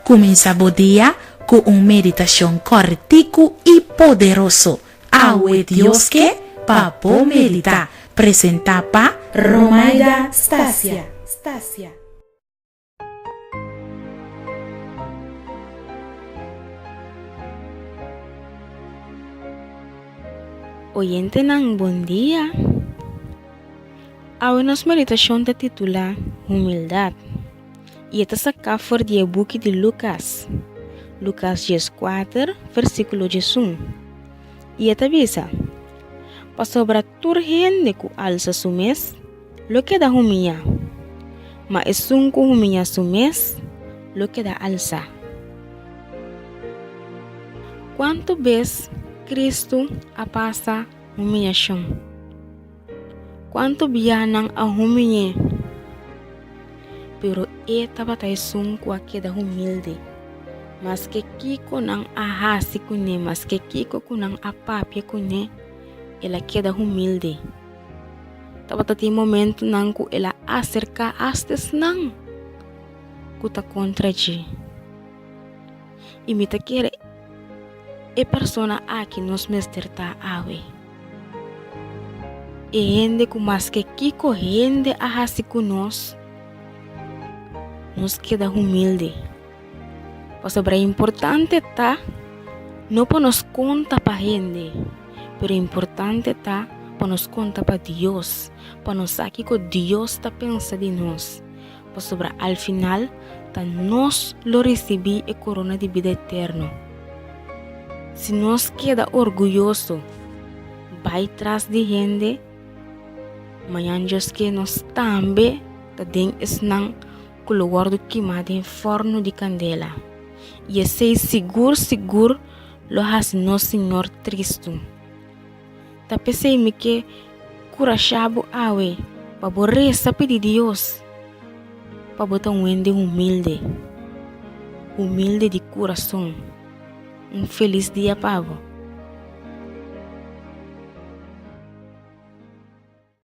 Kuminsá bo dia ku un meditashon kòrtiku i poderoso. Awe Dios ke pa bo meditá. Presentá pa Romaida Stasia. Oyentenan bon dia. Awe nos meditashon ta titulá Humildat i e ta saká for di e buki di Lukas, Lukas dieskuater, versíkulo diesun. I e ta bisa, Pasobra tur hende ku alsa su mes lo keda humiyá, ma esun ku humiyá su mes lo keda alsá. Kuantu bes Kristu a pasa humiyashon? Kuantu bia nan a humiy'é? Pero e tabata esun ku a keda humilde. Maske kiko nan a hasi kuné, maske kiko ku nan a papia kuné, el a keda humilde. Tabata tin momentunan ku el a aserká asta esnan ku ta kontra dje. I mi ta kere e persona aki nos mester ta awe. E hende ku maske kiko hende a hasi ku nos, nos keda humilde. Pasobra importante ta no pa nos konta pa hende, pero importante ta pa nos konta pa Dios, pa nos sa kiko Dios ta pensa di nos. Pasobra al final ta nos lo risibí e korona di bida eterno. Si nos keda orguyoso, bai tras di hende, mañan Dios ke nos tambe ta den esnan ku lo wòrdu kimá den fòrnu di kandela, i esei sigur sigur lo hasi nos Señor tristu. Ta p'esei mi ke kurashá bo awe pa bo resa pidi Dios pa bo ta un hende humilde, humilde di kurason. Un felis dia pa bo.